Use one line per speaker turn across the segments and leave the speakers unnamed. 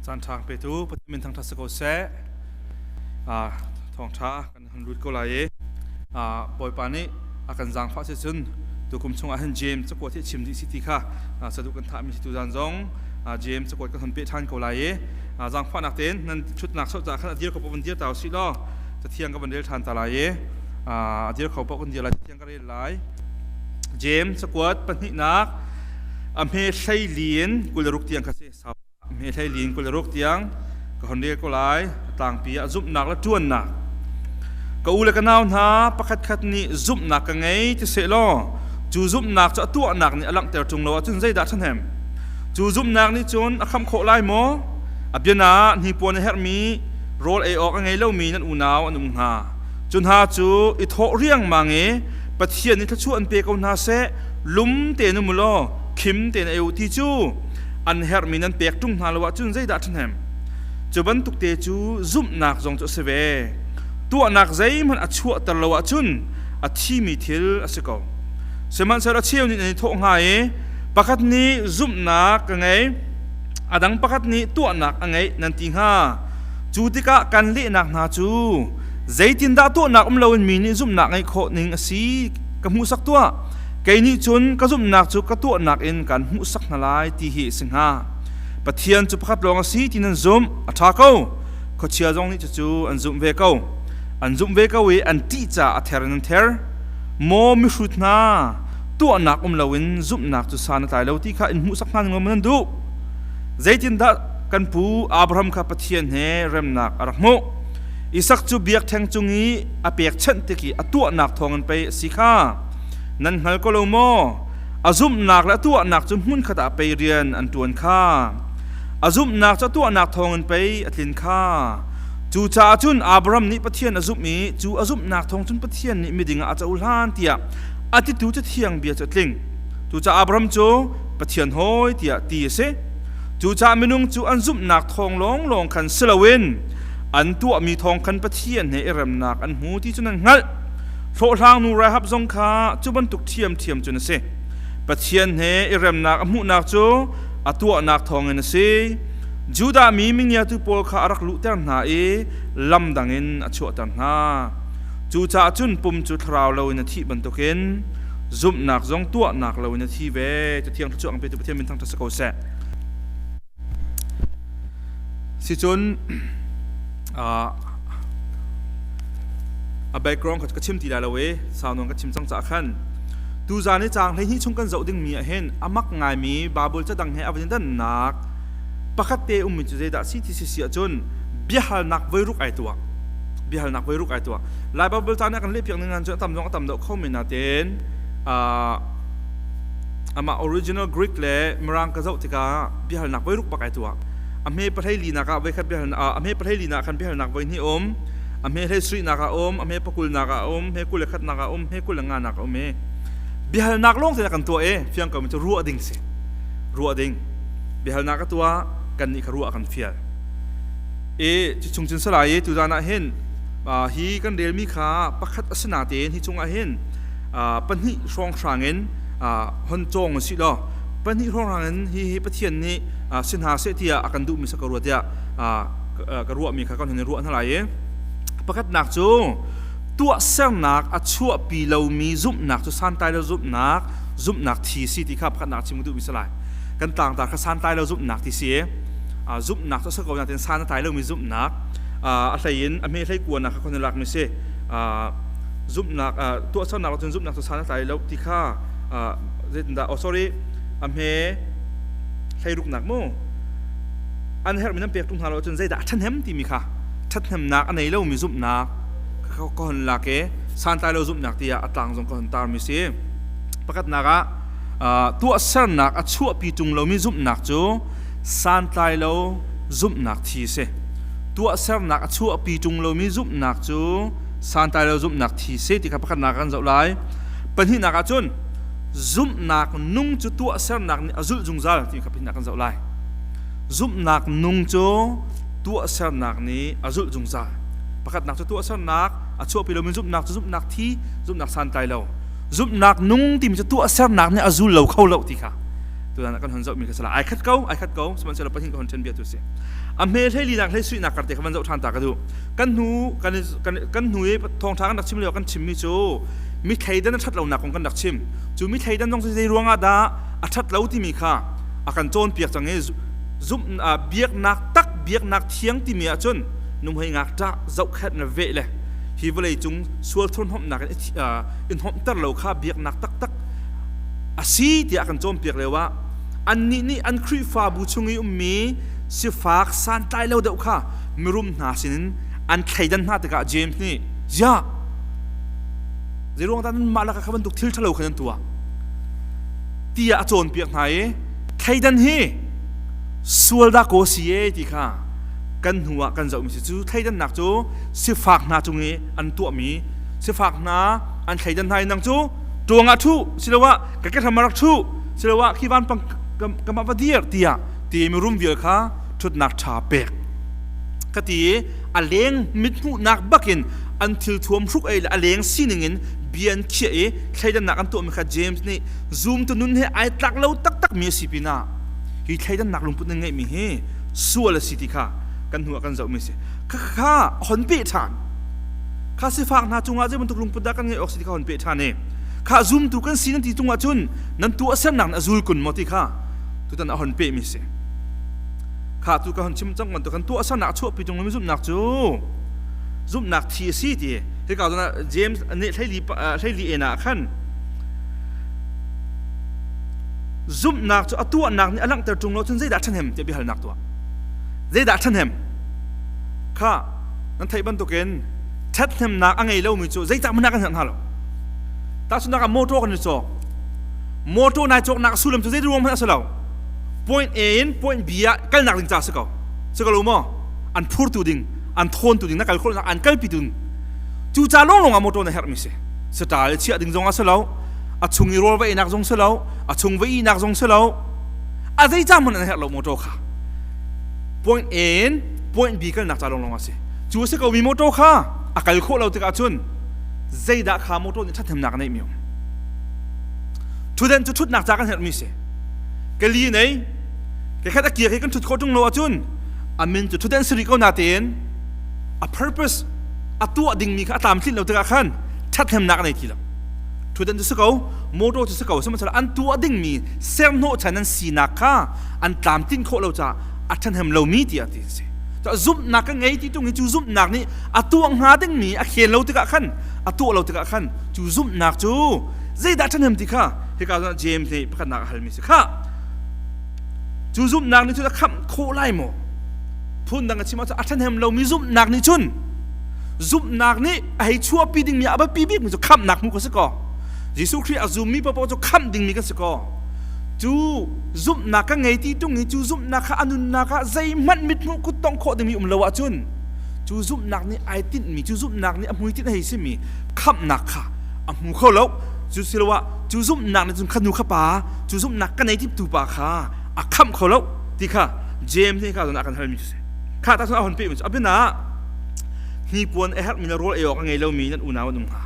Caan ṭha petu Pathian min thangṭhat si ko seh. Thawngṭha kan hun lut ko lai i Bawipa nih a kan zaangfah si cun tukum chungah hin James cakuat hi chim dih si ti kha saduh kan thahmi si tuzaan zong James cakuat kan hun peh ṭhan ko lai i zaangfahnak tein nan ṭhutnak soh caah khan a dir ko paoh van dir ta usih law cathiang ka van rel ṭhan ta lai i a dir kho paoh kan dir lai, cathiang ka rel lai. James cakuat pahnihnak a hme 14 in 26 tiang kha si. Hme 14 26 tiang ka hon rel ko lai. A tlangpi ah zumhnak le ṭuannak. Ka u le ka nau hna, pakhatkhat nih zumhnak ka ngei ti seh law cu zumhnak cu a tuahnak nih a langhter ṭung lo ahcun zeidah ṭhahnem? Cu zumhnak nih cun a khamh khawh lai maw? A biana ah hnipuan a herhmi, rawl ei awk a ngei lomi nan unau an um hnga. Cu hna cu i thawh riangmang i Pathian nih thluachuah an pe ko hna seh, lum tein um u law khim tein ei u ti cu an herhmi nan pek ṭung hna lo ahcun zeidah ṭhahnem? Cu bantuk te cu zumhnak zong cu a si ve. Tuahnak zeihmanh a chuahter lo ahcun a thimi thil a si ko. Sihmanhsehlaw a cheu nih nan i thawh hnga i pakhat nih zumhnak ka ngei, a dang pakhat nih tuahnak a ngeih nan ti hnga. Cu tikah kan lehnak hna cu zeitindah tuahnak um loin mi nih zumhnak ngeih khawh ning a si ka hmuhsak tuah. Kei nih cun ka zumhnak cu ka tuahnak in kan hmuhsak hna lai ti hi a si hnga. Pathian cu pakhat lawng a si ti nan zumh, a ṭha ko. Khuachia zong nih cucu an zumh ve ko. An zumh ve ko i an ṭih caah a ther in an ther. Maw mihrut hna, tuahnak um loin zumhnak cu san a tlai lo ti kha in hmuhsak hna ning maw nan duh? Zeitindah kan pu Abraham kha Pathian he remnak a rak hmuh? Isak cu biakṭheng cung i a pekchanh tik i a tuahnak thawngin pei a si kha. Nan hngal ko lo maw? A zumhnak le a tuahnak cu hmunkhat ah pei rian an ṭuan kha. A zumhnak cu a tuahnak thawngin pei a tlin kha. Cucaah cun Abraham nih Pathian a zumh i cu a zumhnak thawng cun Pathian nih miding ah a cohlan tiah a titu Cathiang bia cu a tling. Cucaah Abraham cu Pathian hawi tiah ti a si. Cucaah minung cu an zumhnak thawng lawnglawng khan si loin an tuahmi thawng khan Pathian he i remnak an hmu ti cu nan hngalh. Hlawhhlangnu Rahab zong kha cu bantuk ṭhiamṭhiam cun a si. Pathian he i remnak a hmuhnak cu a tuahnak thawngin a si. Judah mi mingiatu pawl kha a rak luhter hna i lam dangin a chuahter hna. Cucaah cun pum cu thlarau loin a thih bantukin zumhnak zong tuahnak loin a thi ve. Cathiang thluachuah ang petu Pathian min thangṭhat si ko seh. Sicun a background kha ka chim ti lai lo i sau nawn ka chim cang caah khan tuzaan i caang 12 chung kan zoh dingmi ah hin a mak ngaimi Bible cadang he a van i dannak pakhat te ummi cu zeidah si ti si si ahcun biahalnak voiruk ai tuah, biahalnak voiruk ai tuah. Lai Bible ca nih a kan lehpiak ning cun a tam zong a tam deuh kho men natein amah original Greek le Mirang ka zoh tikah biahalnak voiruk bak ai tuah. A hme pahlei linak ah voikhat biahal, a hme pahlei linak khan biahalnak voi hnih um, a hme hlei sarihnak ah um, a hme pakulnak ah um, hme 21nak ah um, hme 25nak ah um i biahalnak lawng te kan tuah i fiang ko mi cu ruah ding si, ruah ding biahalnak ka tuah, kan nih kha ruah kan fial i cu chung cun salai i tuzan ah hin hi kan relmi kha pakhat a si natein hi chungah hin pahnih hrawnghrang in hon cawng usih law pahnih hrawnghrang in hi hi Pathian nih si hna seh tiah a kan duhmi sa ka ruah tiah ka ruahmi kha kan hun i ruah hna lai i pakhatnak cu tuahsernak a chuahpi lomi zumhnak cu santlai lo zumhnak, zumhnak thi si ti kha pakhatnak chim ka duhmi si lai. Kan tlangtar kha santlai lo zumhnak ti si. Zumhnak cu a si ko nain san a tlai lomi zumhnak, a hlei in a hme hlei kuanak kha kan lakmi si. Zumhnak tuahsernak cun zumhnak cu san a tlai lo ti kha zeitindah, oh sorry, a hme hleiruknak mu, an herhmi nan pek ṭung hna lo ahcun zeidah a ṭhahnem timi kha ṭhathnemnak a nei lomi zumhnak ka hon lak i santlai lo zumhnak tiah a tlang zong ka hon tarmi si. Pakhatnak ah tuahsernak a chuahpi ṭung lomi zumhnak cu santlai lo zumhnak thi si. Tuahsernak a chuahpi ṭung lomi zumhnak cu santlai lo zumhnak thi si ti kha pakhatnak kan zoh lai. Pahnihnak ah cun zumhnak nung cu tuahsernak nih a zulh zungzal ti kha pahnihnak kan zoh lai. Zumhnak nung cu tuahsernak nih a zulh zungzal. Pakhatnak cu tuahsernak a chuahpi lomi zumhnak cu zumhnak thi, zumhnak santlai lo. Zumhnak nung timi cu tuahsernak nih a zul lo kho lo ti kha. Tutan ah kan hon zohmi kha sala ai khat ko, ai khat ko, sihmanhsehlaw pahnih ka hon ṭhen bia tu si. A hme hlei linak hlei suinak karte kha van zoh ṭhan ta ka duh. Kan hnu kan kan kan hnu i thawngṭha kan rak chim lio kan chimmi cu mi thleidan a ṭhat lonak kong kan rak chim. Cu mi thleidan zong cu zei ruangah dah a ṭhat lo timi kha a kan cawnpiak cang i zumh biaknak tak biaknak thiang timi ahcun numhei ngakṭah zohkhenh le veh le hi vawlei cung sual thurhnawmhnak in in hnomhter lo kha biaknak taktak a si tiah kan cawnpiak lio ah annih nih an Khrihfabu chung i ummi sifak santlai lo deuh kha mirum hna sinin an thleidan hna tikah James nih ziah zeiruang dah nanmah lakah kha bantuk thil ṭhalo kha nan tuah tiah a cawnpiak hna i thleidan hi sual dah kaw si e ti kha kan hnu ah kan zohmi si cu thleidannak cu sifak hna cung i an tuahmi sifak hna an thleidan hna i nang cu ṭuang ah ṭhu siloah ka kehram ah rak ṭhu siloah khi vanpang kam ah va dir tiah ti mirum vial kha ṭhutnak ṭha pek ka ti i a leng mithmuhnak bakin an thil thuam hruk ei le a leng sining in bia an khiah i thleidannak an tuahmi kha James nih zumtu nun he ai tlak lo taktakmi a si pinah hi thleidannak lungput nan ngeihmi hi sual a si ti kha kan hnu ah kan zohmi si kha kha hon peh ṭhan kha sifak hna cungah zei bantuk lungput dah kan ngeih awk si ti kha hon peh ṭhan i kha zumtu kan si nan ti cungah cun nan tuahsernak na zul kun maw ti kha tutan a hon pehmi si kha tu ka hon chim cang bantuk kan tuahsernak chuahpi tung mi zumhnak cu zumhnak thi a si ti hika zawn ah James nih hleili hleili en ah khan zumhnak cu a tuahnak nih a langhter ṭung lo cun zeidah ṭhahnem tiah biahalnak tuah zeidah ṭhahnem kha nan theih bantukin ṭhathnemnak a ngei lomi cu zeicah hmanh ah kan hngalh hna lo tahchunhnak ah motor kan i cawk motor nai cawknak sullam cu zei ruang hmanh a si lo point A in point B ah kalnak ding ca si ko si ko lo maw an phurtu ding an thawntu ding na kal khawh an kalpi ding cu ca lawnglawng ah motor na herhmi si saṭa le chiah ding zong a si lo a chung i rawl va einak zong si lo a chung va ihnak zong si lo a zei ca hmanh an herh lo motor kha point A in point B kalnak ca lawnglawng a si cu a si ko mi motor kha a kal khawh lo tikah cun zeidah kha motor nih ṭhathnemnak a neih mi um ṭhutden cu ṭhutnak ca kan herh mi si kali nei ke khat a kiak hi kan ṭhut khawh ṭung lo ahcun a min cu ṭhutden si rih ko natein a purpose a tuah dingmi kha a tlamtlinh lo tikah khan ṭhathnemnak a nei ti lo ṭhutden cu si ko motor cu si ko sihmanhsehlaw an tuah dingmi serhnawhchan an sinak kha an tlamtlinh khawh lo caah a ṭhahnem lomi tiah ti a si zumhnak ka ngei ti ṭung hi cu zumhnak nih a tuah hnga dingmi a khel lo tikah khan a tuah lo tikah khan cu zumhnak cu zeidah ṭhahnem ti kha hika zawn James nih pakhatnak a halmi si kha cu zumhnak nih cun a khamh khawh lai maw phundang a chim ahcun a ṭhahnem lomi zumhnak nih cun zumhnak nih a hei chuahpi dingmi a biapi bikmi cu khamhnak hmuh ka si ko Jesuh Khrih a zummi paohpaoh cu khamh dingmi kan si ko cu zumhnak ka ngei ti tung i cu zumhnak kha a nunnak ah zeihmanh mithmuh kut tongh khawh dingmi um lo ahcun cu zumhnak nih ai tinhmi cu zumhnak nih a hmuitinh a hei simi khamhnak kha a hmu kho lo cu siloah cu zumhnak nih cun kha nu kha pa cu zumhnak ka nei tu pa kha a khamh kho lo ti kha James nih kha zon a kan halmi cu si kha ta cun a hon pehmi cu a biana hnipuan a herhmi le rawl ei awk a ngei lomi nan unau an um hnga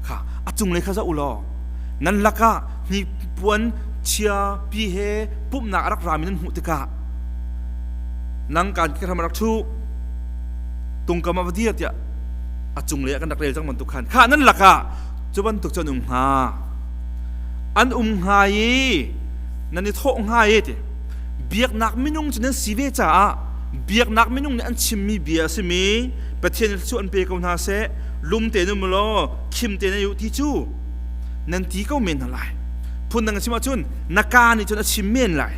kha a cunglei kha zoh u law nan lakah hnipuan chia pi he pumhnak a rak rami nan hmuh tikah nang kan kehram a rak ṭhu tungkam a va dir tiah a cunglei ah kan rak rel cang bantuk khan kha nan lakah cu bantuk cu an um hnga an um hnga i nan i thawh hnga i ti biaknak minung cu nan si ve caah biaknak minung nih an chimmi bia a simi Pathian cu an pe ko hna seh lum te nu law khim te na ti cu nan ti ko men hna lai phundang a chim ahcun na ka nih cun a chim men lai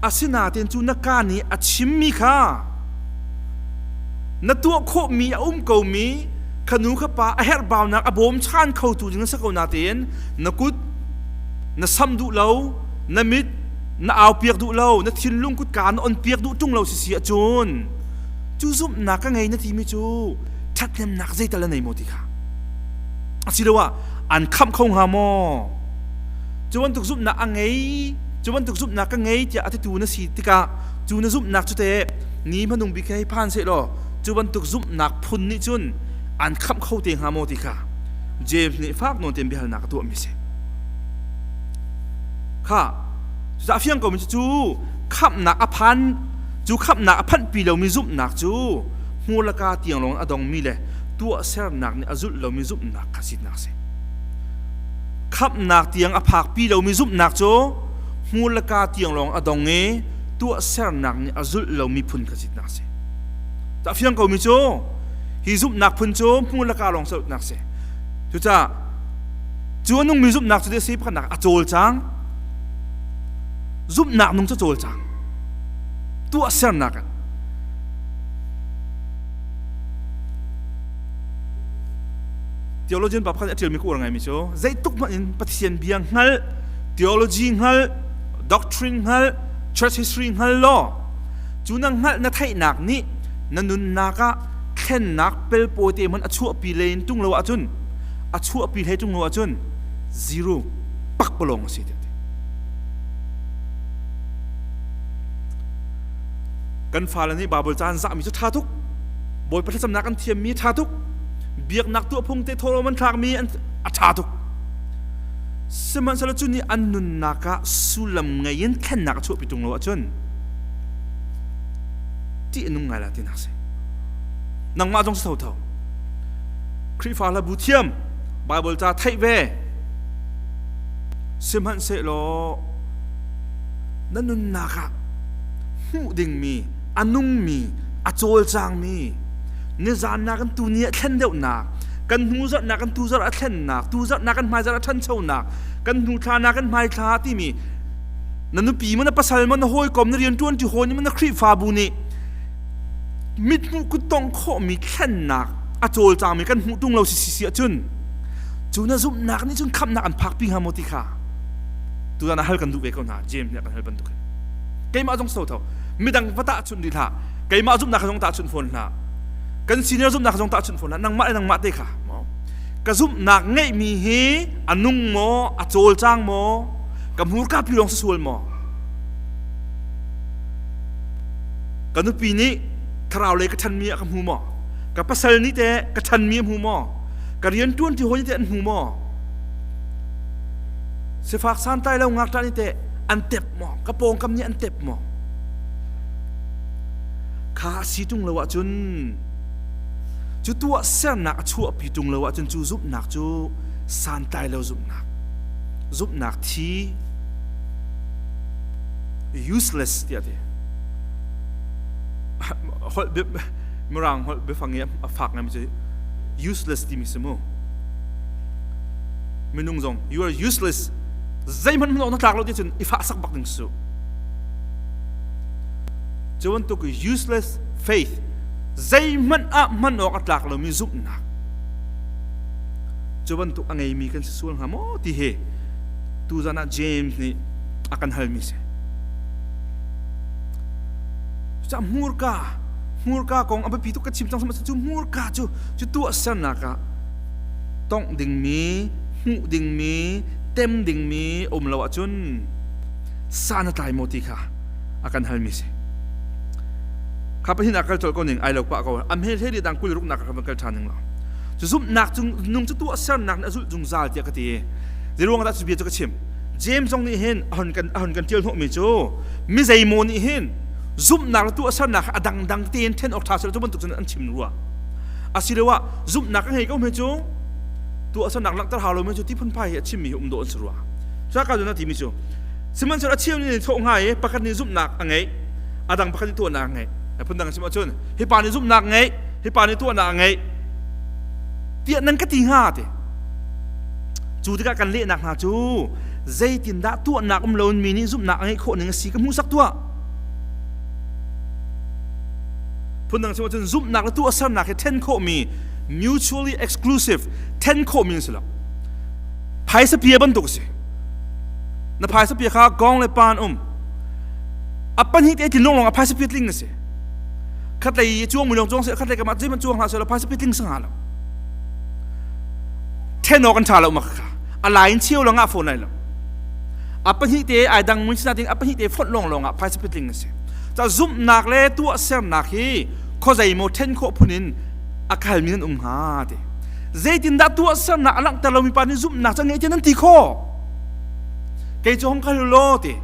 asinain cu na ka nih a chimmi kha na tuah khawhmi a um komi kha nu kha pa a herhbaunak a bawmchan khotu ding na si ko natein na kut na sam duh lo na mit na au piak duh lo na thinlung kutka na on piak duh ṭung lo si si ahcun cu zumhnak ka ngei na timi cu ṭhathnemnak zeital na nei maw ti kha asiloah an khamh kho hnga maw cu bantuk zumhnak a ngei cu bantuk zumhnak ka ngei tiah a titu na si tikah cu na zumhnak cu teh ni hmanung bik hei phan seh law cu bantuk zumhnak phun nih cun an khamh kho te hnga maw ti kha James nih fak nawn tein biahalnak a tuahmi a si. Kha cucaah fiang ko mi cu khamhnak a phan cu khamhnak a phanhpi lomi zumhnak cu hmurlaka tiang lawng a dongmi le tuahsernak nih a zulh lomi zumhnak kha sinak si. Khamhnak tiang a phakpi lomi zumhnak cu hmurlaka tiang lawng a dong i tuahsernak nih a zulh lomi phun kha sinak si. Ta fiang ko mi cu hi zumhnak phun cu hmurlaka lawng zulhnak si. Cucaah cu a nungmi zumhnak cu si pakhatnak a cawlcang zumhnak nung cu cawlcang tuahsernak in theologian pa pakhat a ṭialmi ka uar ngaimi cu zeitluk hmanh in Pathian bia hngalh theology hngalh doctrine hngalh church history hngal law cu na hngalh na theihnak nih na nunnak ah thlennak pelpawi te hmanh a chuahpi len ṭung lo ahcun a chuahpi hlei ṭung lo ahcun zero pakpalawng a si ti kan fale nih Bible ca an zahmi cu ṭha tuk Bawipa thlacamnak an thiammi ṭha tuk biaknak tuahphung te thawhlawm an thlakmi an a ṭha tuk sihmanhsehlaw cu nih an nunnak ah sullam ngei in thlennak a chuahpi ṭung lo ahcun ṭih a nung ngai la tinak si nangmah zong si thotho Khrihfa hlabu thiam Bible ca theih ve sihmanhsehlaw na nunnak ah hmuh dingmi a nungmi a cawlcangmi nizan nak kan tu ni a thlen deuhnak kan hnu zarh nak kan tu zarh a thlennak tu zarh nak kan hmai zarh a ṭhanchonak kan hnu thla nak kan hmai thla timi na nupi maw na pasal maw na hawikom na rianṭuan ṭi hawi nih maw na Khrihfabu nih mithmuh kuttongh khawhmi thlennak a cawlcangmi kan hmuh ṭung lo si si ahcun cu na zumhnak nih cun khamhnak an phakpi hnga maw ti kha tuzan ah hal kan duh ve ko hna James nih a kan hal bantuk hin keimah zong so tho midang va tahchunh rih hlah keimah zumhnak zong tahchunh fawn hlah kan senior zumhnak zong tahchunh fawn hlah nangmah le nangmah te kha ka zumhnak ngeihmi hi a nung maw a cawlcang maw ka hmurka pi lawng si sual maw Ka nupi nih thlarau lei ka ṭhanmi a ka hmu maw? Ka pasal nih teh ka ṭhanmi a hmu maw? Ka rianṭuan ti hawi nih teh an hmu maw? Sifak santlai lo ngakṭah nih teh an tep maw? Ka pawngkam nih an tep maw? Kha a si ṭung lo ahcun cu tuahsernak a chuahpi ṭung lo ahcun cu zumhnak cu santlai lo zumhnak zumhnak thi useless tiah ti holh mirang holh biafang i a fak ngai mi cu useless timi si mu minung zong you are useless zeihmanh hmun na tlak lo ti cun i fah sak bak ding su cu bantuk useless faith zeihmanh ah hman awk a tlak lomi zumhnak cu bantuk a ngeimi kan si sual hnga maw ti hi tuzan ah James nih a kan halmi si. Cucaah hmurka hmurka kong a biapi tuk ka chim cang cu hmurka cu cu tuahsernak ah tongh dingmi hmuh dingmi tem dingmi um lo ahcun san a tlai maw ti kha a kan halmi si. Kha pahin ah kal colh ko ning ai lo pah ko a hme hlei dang 20 nak ka van kal ṭhan ning lo. Cu zumhnak cung nung cu tuahsernak nih a zulh zungzal tiah ka ti. Zeiruang dah cu bia cu ka chim? James zong nih hin a hon kan ṭial hnawhmi cu mi zeimaw nih hin zumhnak le tuahsernak kha a dangdang tein ṭhen awk ṭha seh cu bantuk cun an chim rua. Asiloah zumhnak a ngei ko hme cu tuahsernak langhter hau lomi cu ti phunphai hi a chimmi hi um dawh an si rua. Cuka cun a timi cu sihmanhsehlaw a cheu nih thawh hnga i pakhat nih zumhnak a ngeih a dang pakhat nih tuahnak a ngeih. Phundang chim ahcun hi pa nih zumhnak ngeih hi pa nih tuahnak a ngeih tiah nan ka ti hnga ti. Cu tikah kan lehnak hna cu zeitindah tuahnak um loin mi nih zumhnak a ngeih khawh ning a si ka hmuhsak tuah. Phundang chim ahcun zumhnak le tuahsernak hi ṭhen khawhmi mutually exclusive ṭhen khawhmi an si lo. Phaisa pia bantuk a si. Na phaisa pia kha gong le pan um. A pahnih te tlin lawng a phaisa pia tling a si. Khatlei cuang mu lawng cuang seh khatlei kamah zeihmanh cuang hlah seh phaisa pia tling sa hnga lo. Then awk an ṭha lo mak kha a lai in cheu lawngah fawn lai lo a pahnih te ai dang mun sina ding a pahnih te fonh lawng lawngah phaisa pitling a si ca zumhnak le tuahsernak hi khuazei maw then khawh phun in a kalmi nan um hnga ti zeitindah tuahsernak a langhter lomi pa nih zumhnak cu ngei ti nan ti khawh Kei cu hong kal law ti.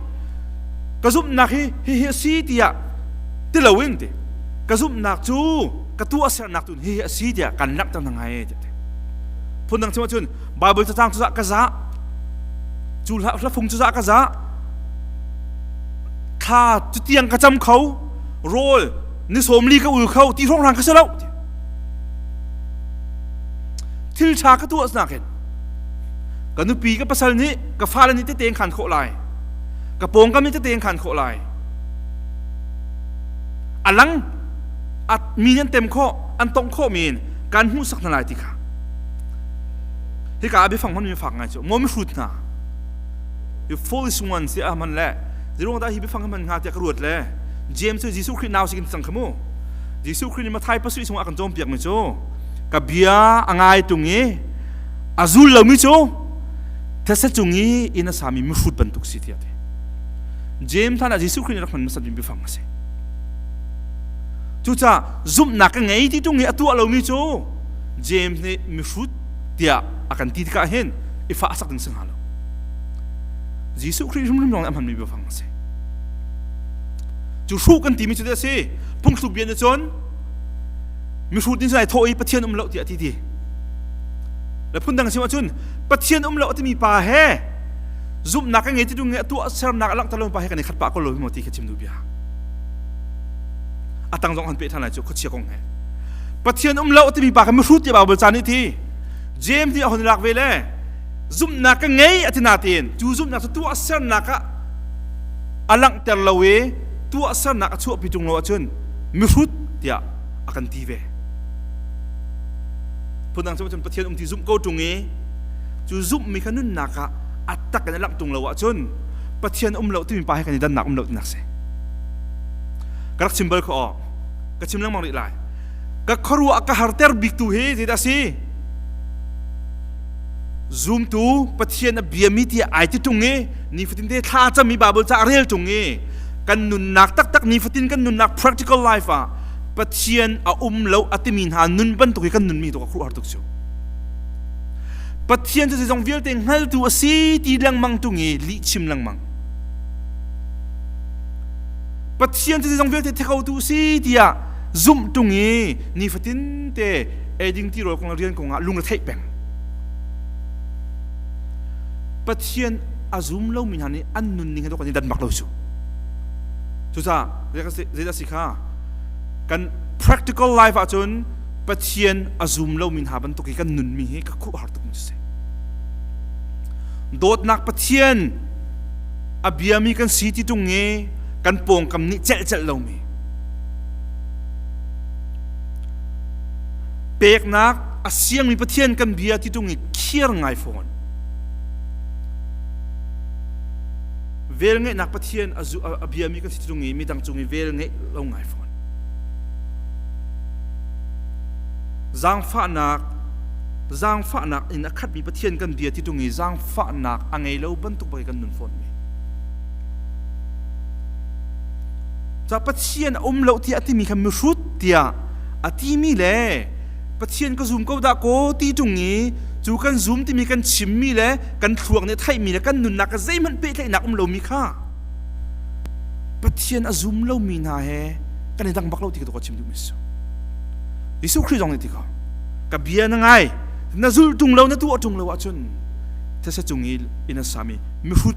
Ka zumhnak hi hi hi a si tiah ti loin ti. Ka zumhnak cu ka tuahsernak tu hi hi a si tiah kan langhter hna ngai ti. Phundang chim ahcun Bible cacang cu zah ka zah cu hla fung cu zah ka zah thla cu tiang ka cam kho rawl ni 40 ka ul kho ti hrawnghrang ka si lo thil ṭha ka tuah nakin ka nupi ka pasal nih ka fale nih tete khan khawh lai ka pawngkam nih tete khan khawh lai a lang a mi an tem khawh an tongh khawh min kan hmuhsak hna lai ti kha hika ah biafang hman mi fak ngai cu maw mihrut hna you foolish ones ti a hman le zirong dah hi biafang hman hnga tiah ka ruat le James cu Jesuh Khrih nau sikin cang kha mu Jesuh Khrih nih Matthai pasarih chungah a kan cawnpiak mi cu ka bia a ngai tung i a zul lomi cu these cung i inn a sami mihrut bantuk si tiah ti James hlan ah Jesuh Khrih nih rak hman hmasat mi biafang a si. Cucaah zumhnak ka ngei ti tung i a tuah lomi cu James nih mihrut tiah a kan ti tikah hin i fah sak ding si hnga lo. Jesuh Khrih hrimhrim lawng nih a hmanmi biafang a si. Cu hruh kan timi cu a si. Phungthluk bia nih cun mihrut nih cun ai thawh i Pathian um lo tiah a ti ti. Le phundang chim ahcun Pathian um lo a timi pa he zumhnak ka ngei ti tung i a tuah sernak a langhter lo pa he kan i khat pah ko lo maw ti kha chim duh bia. A tang zong han peh ṭhan lai cu khuachia kong he. Pathian um lo a timi pa kha mihrut tiah Bible ca nih ti. James nih a hon lak ve le zumhnak ka ngei a ti natein cu zumhnak cu tuah sernak ah a langhter lo i tuahsernak a chuahpi ṭung lo ahcun mihrut tiah a kan ti ve. Phundang cun Pathian um ti zumh ko ṭung i cu zumhmi kha nunnak ah a tak in a langh ṭung lo ahcun Pathian um lo timi pa he kan i dannak um lo tinak si. Ka rak chim bal kho aw. Ka chim lengmang rih lai. Ka khuaruah ka harter bik tu hi zeidah a si? Zumtu Pathian a biami tiah ai ti ṭung i nifatin te thla a cam i Bible ca a rel ṭung i kan nunnak taktak nifatin kan nunnak practical life ah Pathian a um lo a timi hna nun bantuk hi kan nunmi tu ka khuaruahhar tuk cu. Pathian cu zeizong vialte hngaltu a si ti lengmang tung i lih chim lengmang. Pathian cu zeizong vialte thekotu a si tiah zumh tung i nifatin te eiding tirawl kong le rian kong ah lung a theih peng. Pathian a zum lomi hna nih an nunning he kan i dan bak lo cu. Cucaah zeidah si kha kan practical life ahcun Pathian a zum lomi hna bantuk i kan nunmi hi ka khuh har tuk mi si. Dawtnak Pathian a biami kan si ti tung i kan pawngkam nih celh celh lomi peknak a siangmi Pathian kan bia ti tung i khiar ngai fawn. Vel ngeihnak Pathian a biami kan si ti tung i midang cung i vel ngeih lo ngai fawn. Zaangfahnak zaangfahnak in a khatmi Pathian kan bia ti tung i zaangfahnak a ngei lo bantuk bak kan nun fawn mi. Ca Pathian a um lo tiah a timi kha mihrut tiah a timi le Pathian ka zum ko dah kaw ti ṭung i cu kan zum timi kan chimmi le kan thluak nih theihmi le kan nunnak ka zeihmanh pehtlaihnak um lomi kha Pathian a zum lomi hna he kan i dang bak lo ti ka chim duhmi si. Jesuh Khrih zong nih ti ko ka bia na ngai na zulh ṭung lo na tuah ṭung lo ahcun these cung i inn a sami mihrut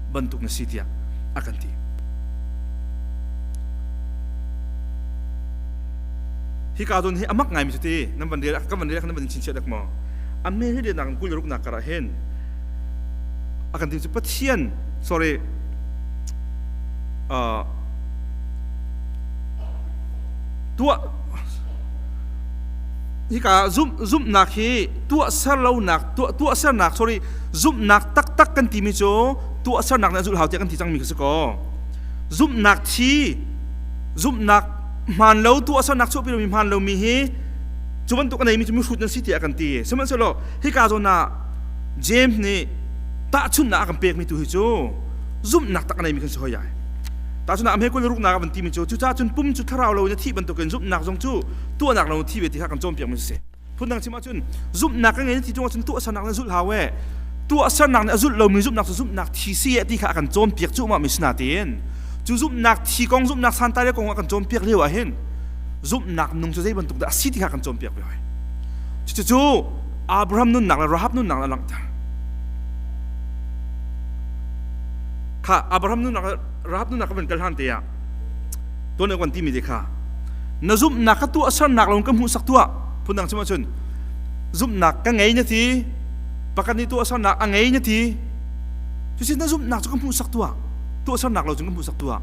bantuk na si tiah a kan ti. Hika zawn hi a mak ngaimi cu ti nan van rel kan van rel nan van chinchiah dak maw a me hi nak 26 nak karah hin a kan ti cu Pathian sorry tuah hika zumh zumhnak hi tuah ser lonak tuah tuah sernak sorry zumhnak taktak kan timi cu tuah sernak nih a zulh hau tiah kan ti cangmi kha si ko zumhnak thi zumhnak hmaan lo tuahsernak chuahpi lomi hmaan lomi hi cu bantuk a neimi cu mihrut nan si tiah kan ti sihmanhsehlaw hika zawn ah James nih tahchunhnak a kan pekmi tu hi cu zumhnak tak a neimi kan si hoi ai tahchunhnak a hme 26 nak a van timi cu cucaah cun pum cu thlarau lo in a thih bantukin zumhnak zong cu tuahnak lo in thi ve ti kha kan cawnpiakmi si phundang chim ahcun zumhnak ka ngei ti tung ahcun tuahsernak na zulh hau e. Tuahsernak nih a zulh lomi zumhnak cu zumhnak thi si ti kha a kan cawnpiak cuahmah mi si nain cu zumhnak thi kong zumhnak santlai le kong a kan cawnpiak lio ah hin zumhnak nung cu zei bantuk dah a si ti kha kan cawnpiak ve hoi. Cucu Abraham nunnak le Rahab nunnak a langhter. Kha Abraham nunnak le Rahab nunnak ka van kal hlan te ah tuan kan timi te kha na zumhnak ka tuahsernak lawng ka hmuhsak tuah phundang chim ahcun zumhnak ka ngei na ti pakhat nih tuahsernak a ngei na ti cusin na zumhnak cu ka hmuhsak tuah tuahsernak lo cun ka hmuhsak tuah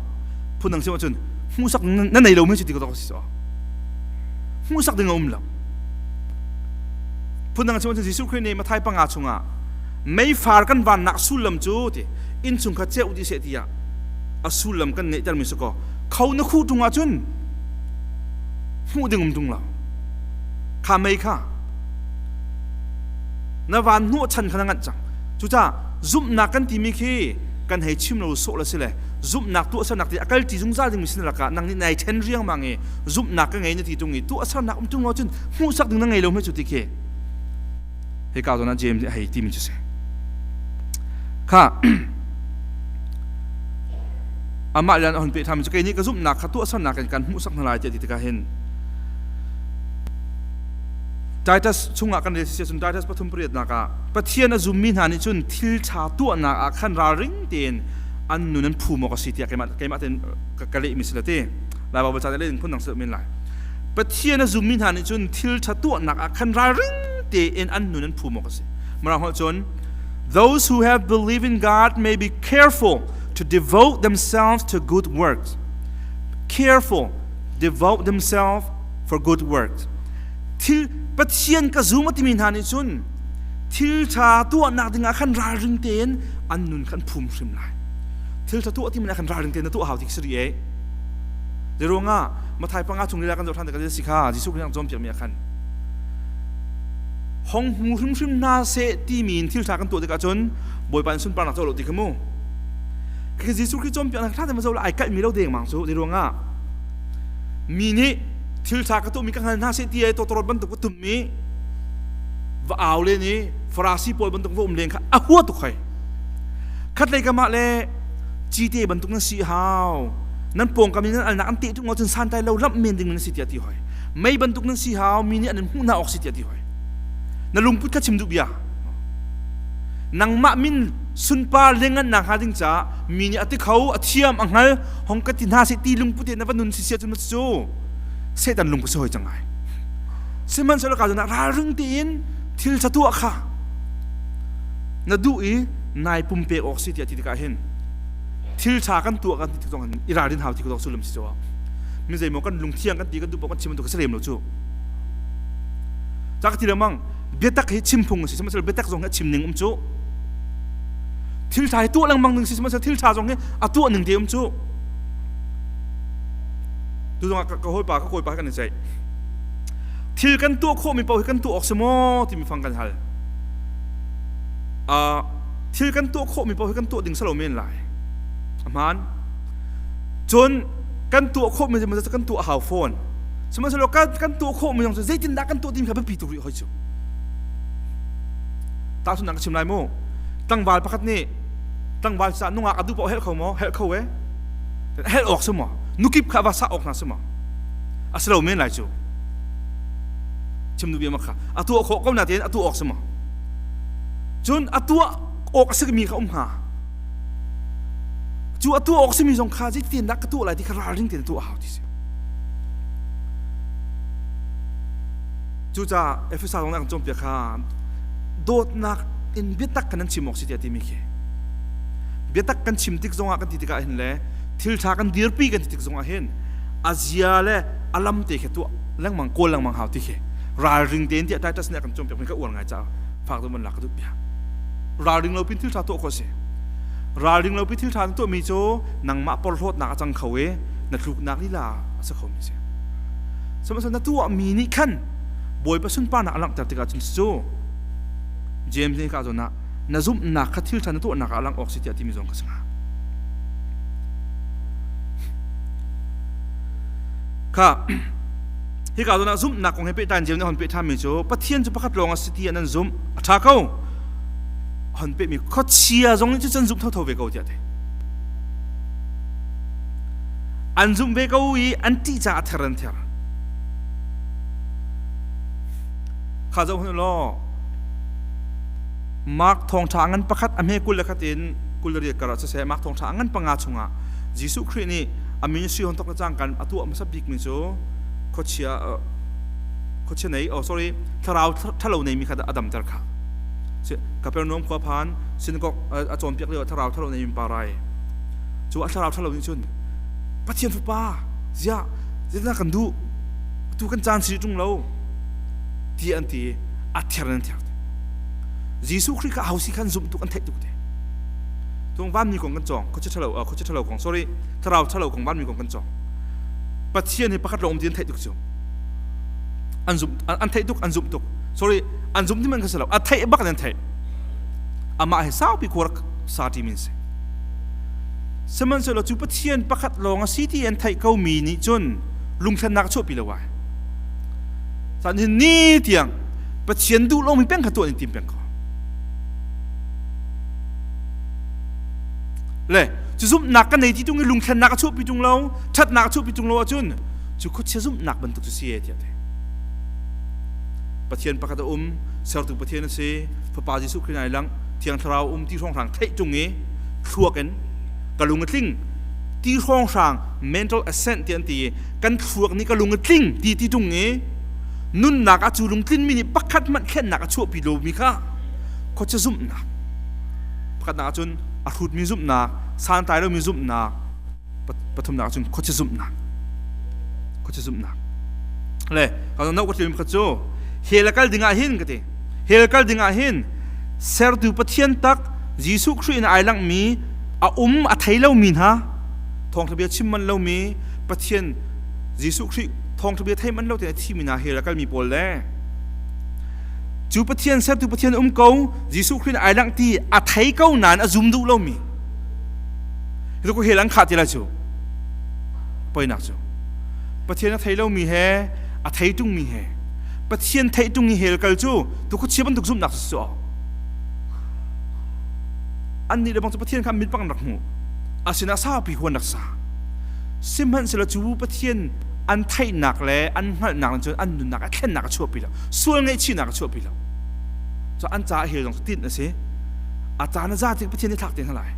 phundang chim ahcun hmuhsak na nei lo mi cu ti ka si so hmuhsak ding a um lo phundang chim ahcun Jesuh Khrih nih Matthai panga chungah meifar kan vannak sullam cu ti innchung kha ceu dih seh tiah a sullam kan ngeihter mi si kaw kho na khuh ṭung ahcun hmuh ding um ṭung lo kha mei kha na van hnawh chan kha na nganh cang cucaah zumhnak kan timi khi kan hei chim lo sawh le si le zumhnak tuahsernak ti a kal ti zungzal ding mi sin lakah nang nih nai ṭhen riangmang i zumhnak ka ngei na ti ṭung i tuahsernak um ṭung lo cun hmuhsak ding na ngei lo hme cu ti khi hika zawn ah James nih a hei timi cu si kha amah lian a hun peh ṭhan cu kei nih ka zumhnak kha tuahsernak in kan hmuhsak hna lai tiah ti tikah hin Titus chungah kan rel si cun Titus pathum pariatnak ah Pathian a zummi hna nih cun thil ṭha tuahnak ah khan ralring tein an nun an phum awk a si tiah keimah keimah tein ka lehmi si la ti Lai Baibal ca leh phun dang si men lai Pathian a zummi hna nih cun thil ṭha tuahnak ah khan ralring tein an nun an phum awk a si Mirang holh cun those who have believed in God may be careful to devote themselves to good works careful devote themselves for good works. Thil Pathian ka zum a timi hna nih cun thil ṭha tuahnak dingah khan ralring tein an nun khan phum hrim lai. Thil ṭha tuah timi khan ralring tein na tuah hau ti si ri e. Zeruangah Mathai panga chung lila kan zoh ṭhan tikah si kha Jesuh Khrih cawnpiak mi ah khan hong hmu hrimhrim hna seh timi in thil ṭha kan tuah tikah cun Bawipa in sunparnak co lo ti kha mu. Khi Jesuh Khrih cawnpiaknak ṭha tein zo la ai kalh mi lo dengmang cu zeruangah mi nih thil ṭha ka tuahmi ka hngal hna seh ti ai tawtawrawt bantuk ka tummi va au len i Farasi pawl bantuk va um len kha a hua tuk hoi khatlei kam ah le cite bantuk nan si hau nan pawngkam in nan alnak an teh tuk cun santai lo lamh men ding nan si tiah ti hoi mei bantuk nan si hau mi nih an in hmuh hna awk si tiah ti hoi na lungput kha chim duh bia nangmah min sunpar lengan nak hnga ding caah mi nih a ti kho a thiam a hngal hong ka ti hna seh ti lungput in na va nun si sia cun cu Satan lung ka si hoi cang ai sihmanhsehlaw ka zon ralring tein thil tha tuah kha na duh i nai pumpek awk si tiah ti tikah hin thil tha kan tuah kan ti tik zong i ralrin hau ti ko sullam si cu mi zeimaw kan lungthiang kan ti kan duh kan chim bantuk ka si lem lo cu ca ka ti lengmang biatak hi chim phung a si sihmanhsehlaw biatak zong hi a chim ning um cu thil ṭha hi tuah lengmang ding si sihmanhsehlaw thil ṭha zong hi a tuah ning te um cu tu zong ah ka hawipa ka kawipa kan i ceih thil kan tuah khawhmi paoh hi kan tuah awk si maw timi fang kan hal thil kan tuah khawhmi paoh hi kan tuah ding si lo men lai a hmaan cun kan tuah khawhmi cu kan tuah hau fawn sihmanhsehlaw kan tuah khawhmi zong cu zeitindah kan tuah timi kha biapi tuk rih hoi cu tahchunhnak ka chim lai mu tlangval pakhat nih tlangval ca nungak a duh paoh helh kho maw helh kho e helh awk si maw nukip kha va sah awk hna si maw a si lo men lai cu chim duh bia ma kha a tuah khawh ko na tein a tuah awk si maw cun a tuah awk a si mi kha um hnga cu a tuah awk simi zong kha zeitin dah ka tuah lai ti kha ralring tein tuah hau ti si Cucaah Efesa zong nih a kan cawnpiak kha dawtnak in biatak kan nan chim awk si tiah timi khi biatak kan chim tik zongah kan ti tikah hin le thil ṭha kan dirpi kan ti tik zongah hin a zia le a lam te khi tuah lengmang kawl lengmang hau ti khi ralring tein tiah Titus nih a kan cawnpiak mi ka uar ngai caah fak deuh man lak ka duh bia ralring lo pin thil ṭha tuah khawh si ralring lo pi thil ṭha na tuahmi cu nangmah porhlawtnak a cang kho i na tluknak lila a si kho mi si Sihmanhsehlaw na tuahmi nih khan Bawipa sunparnak a langhter tikah cun cu James nih ka zawn ah na zumhnak kha thil ṭha na tuahnak ah a langh awk si tiah timi zong ka si hnga. Kha hika zawn ah zumhnak kong he pehtlai in James nih a hon peh ṭhanmi cu Pathian cu pakhat lawng a si ti an zumh a ṭha ko. Hon pe mi khuachia zong nih cun zum thotho ve ko tiah te. An zum ve ko i an ṭih caah ther an ther. Kha zoh hun law Mark thawngṭha ngan pakhat a hme 21 in 28 kar ah siseh Mark thawngṭha ngan panga chungah Jesuh Khrih nih a ministry hon thok le cang kan a tuah hmasa bik mi cu khuachia khuachia nei oh sorry thlarau thalo nei mi kha a damter kha Kapernaum khua phan synagogue a cawnpiak lio thlarau thalo nei mi pa rai cu a thlarau thalo nih cun Pathian fapa ziah zeidah kan duh tu kan caan si ṭung lo ti an ti a ther an ther Jesuh Khrih kha hausi khan zumh tuk an theih tuk te tung vanmi kong kan cawng khuachia ṭhalo khuachia ṭhalo kong sorry thlarau ṭhalo kong vanmi kong kan cawng Pathian hi pakhat lawng um ti an theih tuk cu an zumh an theih tuk an zumh tuk sorry an zumh ti man kha si lo a theih bak an theih amah he saupi khua rak sa ṭi min si sihmanhsehlaw cu Pathian pakhat lawng a si ti an theih ko mi nih cun lungthlennak a chuahpi lo ai San hin ni tiang Pathian duh lomi peng kha tuah in tim peng ko. Le cu zumhnak kan nei ti tung i lungthlennak a chuahpi tung lo, ṭhatnak a chuahpi tung lo ahcun cu khuachia zumhnak bantuk cu si e tiah ti. Pathian pakhat a um, sertu Pathian a si, Fapa Jesuh Khrih ai lang, Thiang Thlarau um ti hrawnghrang theih tung i thluak in ka lung a tling ti hrawnghrang mental assent ti an ti i kan thluak nih ka lung a tling ti ti tung i nunnak ah cu lungtlinmi nih pakhat hmanh thlennak a chuahpi lomi kha khuachia zumhnak pakhatnak ahcun a hrutmi zumhnak santlai lomi zumhnak pathumnak ahcun khuachia zumhnak khuachia zumhnak le ka no ka tlim kha cu hell a kal ding ah hin ka ti hell kal ding ah hin sertu Pathian tak Jesuh Khrih in ai langmi a um a thei lomi hna thawngtha bia chim man lomi Pathian Jesuh Khrih thawngtha bia thei man lo tein a thimi hna hell a kalmi pawl le cu Pathian sertu Pathian um ko Jesuh Khrih ai langh ti a thei ko nain a zum duh lomi hi ko hell an khah ti lai cu poinak cu Pathian a thei lomi he a thei tungmi he Pathian theih tung i hell kal cu tu khuachia bantuk zumhnak cu su an nih le bang cu Pathian kha mit bang rak hmu asina saupi huan rak sa sihmanhsehlaw cu Pathian an theihnak le an hngalhnak cun an nunnak a thlennak a chuahpi lo sual ngaihchihnak a chuahpi lo cu an caah hell zong tinh a si a caan a za tik Pathian nih thlak te hna lai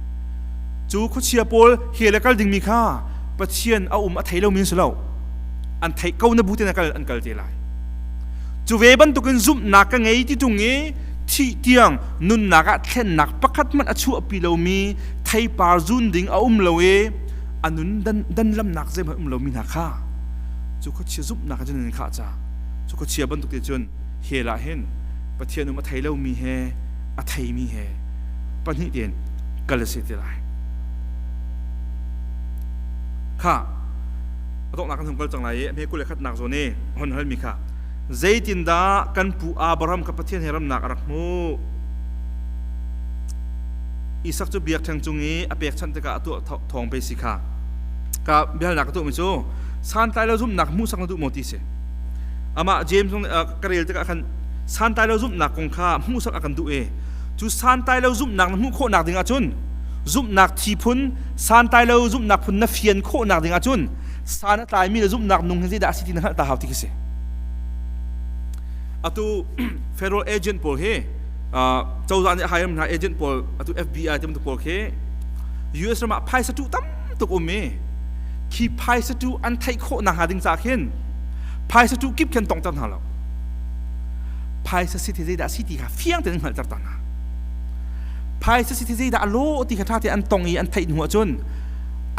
cu khuachia pawl hell a kal dingmi kha Pathian a um a thei lomi an si lo an theih ko na bu te na kal an kal te lai cu ve bantukin zumhnak ka ngei ti tung i thih tiang nunnak ah thlennak pakhat hmanh a chuahpi lomi theipar zun ding a um lo i a nun dan danlamnak zeihmanh um lomi hna kha cu khuachia zumhnak cun an khah ca cu khuachia bantuk te cun hell ah hin Pathian um a thei lomi he a theimi he pahnih tein kal a si ti lai kha a donghnak kan hung kal cang lai i a hme 21nak zawn i hon halmi kha zeitindah kan pu Abraham kha Pathian he ramnak a rak hmuh Isak cu biakṭheng cung i a pekchanh tikah a tuah thawng pe si kha ka biahalnak ka tuahmi cu santlai lo zumhnak hmuhsak na duh maw ti si amah James zong ka rel tikah khan santlai lo zumhnak kong kha hmuhsak a kan duh i cu santlai lo zumhnak na hmuh khawhnak ding ahcun zumhnak thi phun santlai lo zumhnak phun na fian khawhnak ding ahcun san a tlaimi le zumhnak nung hi zeidah a si ti na hngalh ta hau ti khi si atu federal agent pawl hi cozah nih hire hna agent pawl atu FBI ti bantuk pawl khi US ram ah phaisa tu tam tuk um i khi phaisa tu an theih khawh nak hnga ding ca khin phaisa tu kip khin tongter hna lo phaisa si the zeidah si ti kha fiang tein hngalhter ta hna phaisa si the zeidah a law ti kha tha te an tong i an theih hnu ahcun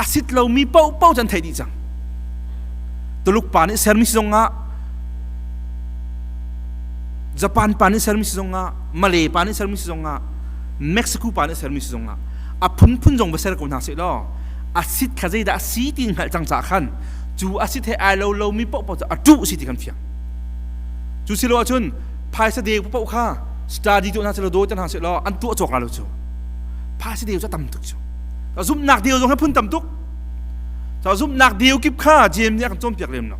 a sit lomi paohpaoh cu an theih dih cang Tuluk pa nih sermi si zong ah Japan pa nih sermi si zongah Malay pa nih sermi si zongah Mexico pa nih sermi si zongah a phunphun zong va ser ko hna seh law a sit kha zeidah a si ti hngalh cang caah khan cu a sit he ai lo lomi paohpaoh cu a ṭuh si ti kan fiang cu si lo ahcun phaisa deu paoh kha study tuah hna seh law dawi hna seh law an tuah cawk la lo cu phaisa deu cu a tam tuk cu zumhnak deu zong hi phun tam tuk zumhnak deu kip kha James nih a kan cawnpiak lem lo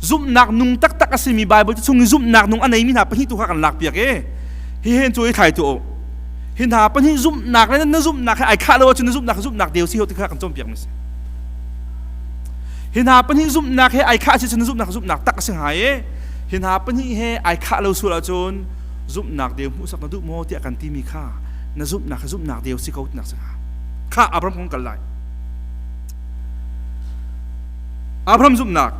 zumhnak nung taktak a simi Bible chung i zumhnak nung a neimi hna pahnih tu kha kan lakpiak i hi hen cu i thlai tu u. Hi hna pahnih zumhnak le na zumhnak he ai khah lo ahcun na zumhnak zumhnak deu si ho ti kha kan cawnpiak mi si. Hi hna pahnih zumhnak he ai khah si cun na zumhnak zumhnak tak a si hnga i hi hna pahnih he ai khah lo sual ahcun zumhnak deu hmuhsak na duh maw tiah kan timi kha na zumhnak kha zumhnak deu si ko tinak si hnga. Kha Abraham kong kal lai. Abraham zumhnak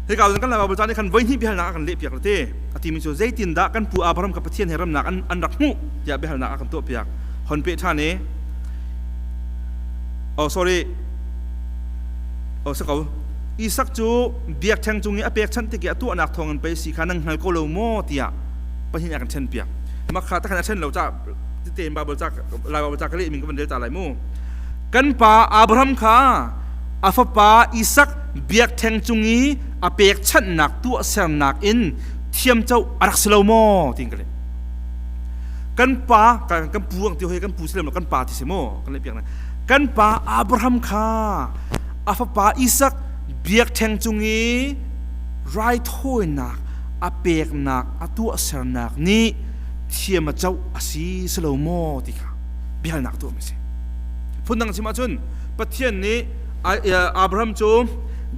Hika cun kan Bible ca nih khan voihnih biahalnak a kan lehpiak le te a timi cu zeitindah kan pu Abraham kha Pathian he ramnak an rak hmuh tiah biahalnak a kan tuahpiak. Hon peh ṭhan i Oh sorry Oh si ko Isak cu biakṭheng cung i a pekchanh tik i a tuahnak thawngin pei si kha nan hngal ko lo maw tiah Pathian a kan ṭhenpiak. Mah kha takhan a ṭhen lo ca tein Bible ca Lai Bible ca ka leh min ka van rel ta lai mu. Kan pa Abraham kha a fapa Isak biakṭheng cung i a pekchanhnak tuahsernak in thiamcoh a rak si lo maw tiin ka leh. Kan pa kan pu ang ti hoi kan pu si lo kan pa ti si maw kan leh piak na. Kan pa Abraham kha a fapa Isak biakṭheng cung i raithawinak a peknak a tuahsernak nih thiam a coh a si si lo maw ti kha biahalnak tuahmi a si. Phundang chim ahcun Pathian nih Abraham cu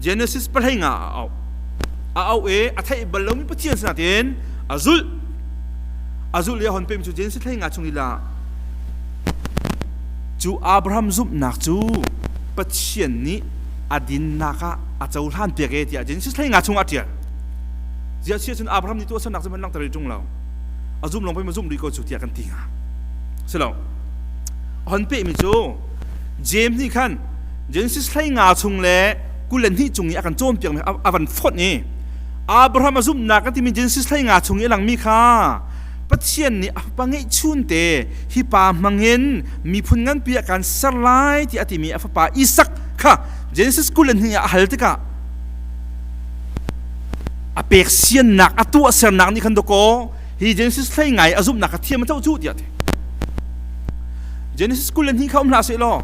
Genesis pahlei nga a auh. A auh i a theih bal lomi Pathian sinah tiin a zulh. A zulh i a hon pehmi cu Genesis hlei nga chung lila cu Abraham zumhnak cu Pathian nih a dinnak ah a cohlan piak e tiah Genesis hlei nga chung ah a ṭial. Ziah si ahcun Abraham nih tuahsernak cu hmanh langhter rih ṭung lo. A zum lawng pei ma zumh rih ko cu tiah kan ti hnga. Si lo. A hon pehmi cu James nih khan Genesis hlei nga chung le 22 cung i a kan cawnpiakmi a van fonh i Abraham a zumhnak kan timi Genesis hlei nga chung i a langmi kha Pathian nih a fapa ngeihchun te hi pa hmangin miphun nganpi ah kan ser lai ti a timi a fapa Isak kha Genesis 22 ah a hal tikah a pek siannak a tuahsernak nih khan dakaw hi Genesis hlei ngai a zumhnak kha thiam a coh cu tiah a ti. Genesis 22 kha um hlah seh law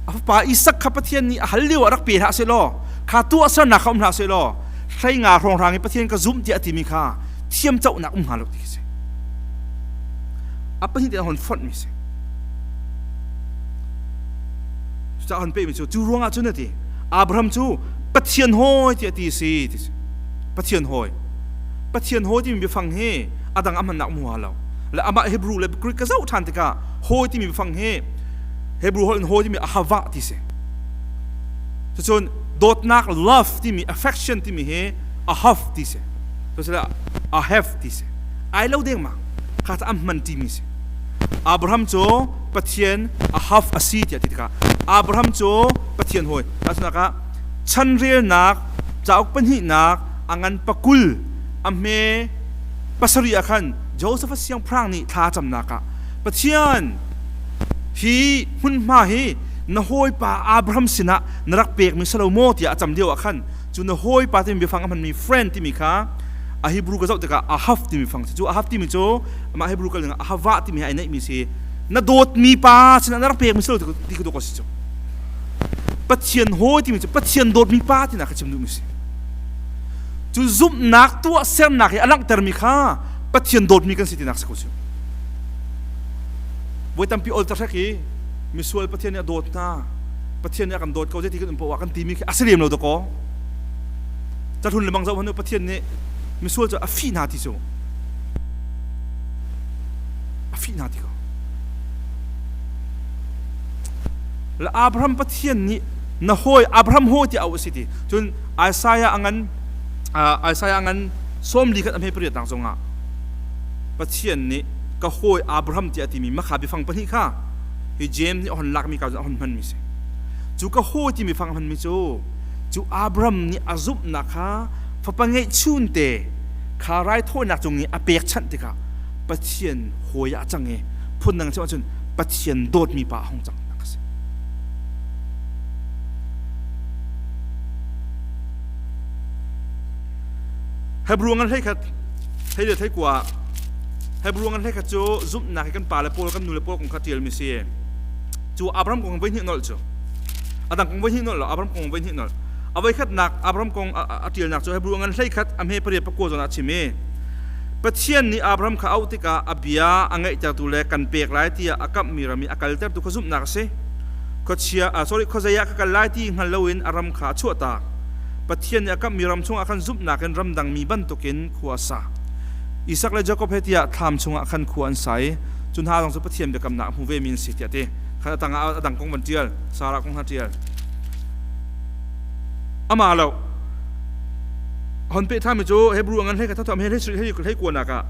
a fapa Isak kha Pathian nih a hal lio ah rak pe hlah seh law kha tuahsernak kha um hlah seh law hlei nga hrawnghrang i Pathian ka zumh tiah a timi kha thiam cohnak um hnga lo ti khi si. A pahnih te hon fonh mi si. Cucaah hon pehmi cu cu ruangah cun a ti Abraham cu Pathian hawi tiah ti si ti si. Pathian hawi. Pathian hawi timi biafang hi a dang a hmannak um hua lo. Le amah Hebrew le Greek ka zoh ṭhan tikah hawi timi biafang hi Hebrew holh in hawi timi ahava ti si. Cucun dawtnak love timi affection timi hi ahav ti si. Cucun ahav ti si. Ai lo dengmang. Kha cu an hman timi si. Abraham cu Pathian ahav a si tiah ti tikah Abraham cu Pathian hawi. Tahchunhnak ah chanrelnak cauk pahnihnak a ngan pakul a hme pasarih ah khan Joseph siangpahrang nih thla camnak ah Pathian hi hmunhma hi na hawipa Abraham sinah na rak pekmi si lo maw tiah a cam lio ah khan cu na hawipa timi biafang a hmanmi friend timi kha a Hebrew ka zoh tikah Ahav timi fang si cu Ahav timi cu amah Hebrew kal ding Ahava timi ai neihmi si na dawtmi pa sinah na rak pekmi si lo ti ka dawk si cu Pathian hawi timi cu Pathian dawtmi pa tinak ka chim duhmi si Cu zumhnak tuahsernak i a langhtermi kha Pathian dawtmi kan si tinak si ko cu. Voi tampi ol tahrek i misual Pathian nih a dawt hna, Pathian nih a kan dawt ko zeiti kan um poah kan timi khi a si lem lo dakaw. Cahlun le bang zoh hmanh Pathian nih misual cu a fih hna ti cu. A fih hna ti ko. Le Abraham Pathian nih na hawi Abraham hawi ti au a si ti. Cun Isaiah a ngan Isaiah a ngan 40 khat a hme pariat nak zongah Pathian nih ka hawi Abraham tiah a timi makha biafang pahnih kha hi James nih a hon lakmi ka a hon hmanmi si. Cu ka hawi timi fang a hmanmi cu cu Abraham nih a zumhnak kha fapa ngeihchun te kha raithawinak cung i a pekchanh tikah Pathian hawi ah a cang i phundang chim ahcun Pathian dawtmi pa a hung cang nak a si. Hebrew ngan hlei khat hlei le hlei kua Hebrew ngan hlei khat cu zumhnak hi kan pa le pawl kan nu le pawl kong kha ṭialmi si. Cu Abraham kong voi hnih nolh cu. A dang kong voi hnih nolh lo Abraham kong voi hnih nolh. A voi khatnak Abraham kong a ṭialnak cu Hebrew ngan hlei khat a hme pariat pakua zawn ah a chim i. Pathian nih Abraham kha auh tikah a bia a ngaihtertu le kan pek lai tiah a kamhmi ram i a kaltertu kha zumhnak a si. Khuachia, sorry, khuazei ah ka kal lai ti hngal loin a ram kha a chuahtak. Pathian nih a kamhmi ram chungah khan zumhnak in ramdangmi bantukin khua a sa. Isak le Jakob he tiah thlam chungah khan khua an sa i cu hna zong cu Pathian biakamnak a hmu vemi an si tiah a ti. Khan a tangah a dang kong van ṭial, Sarah kong hna ṭial. Amah lo. Hon pe thami cu Hebrew angan hlei ka thatham he hlei hlei kuanak ah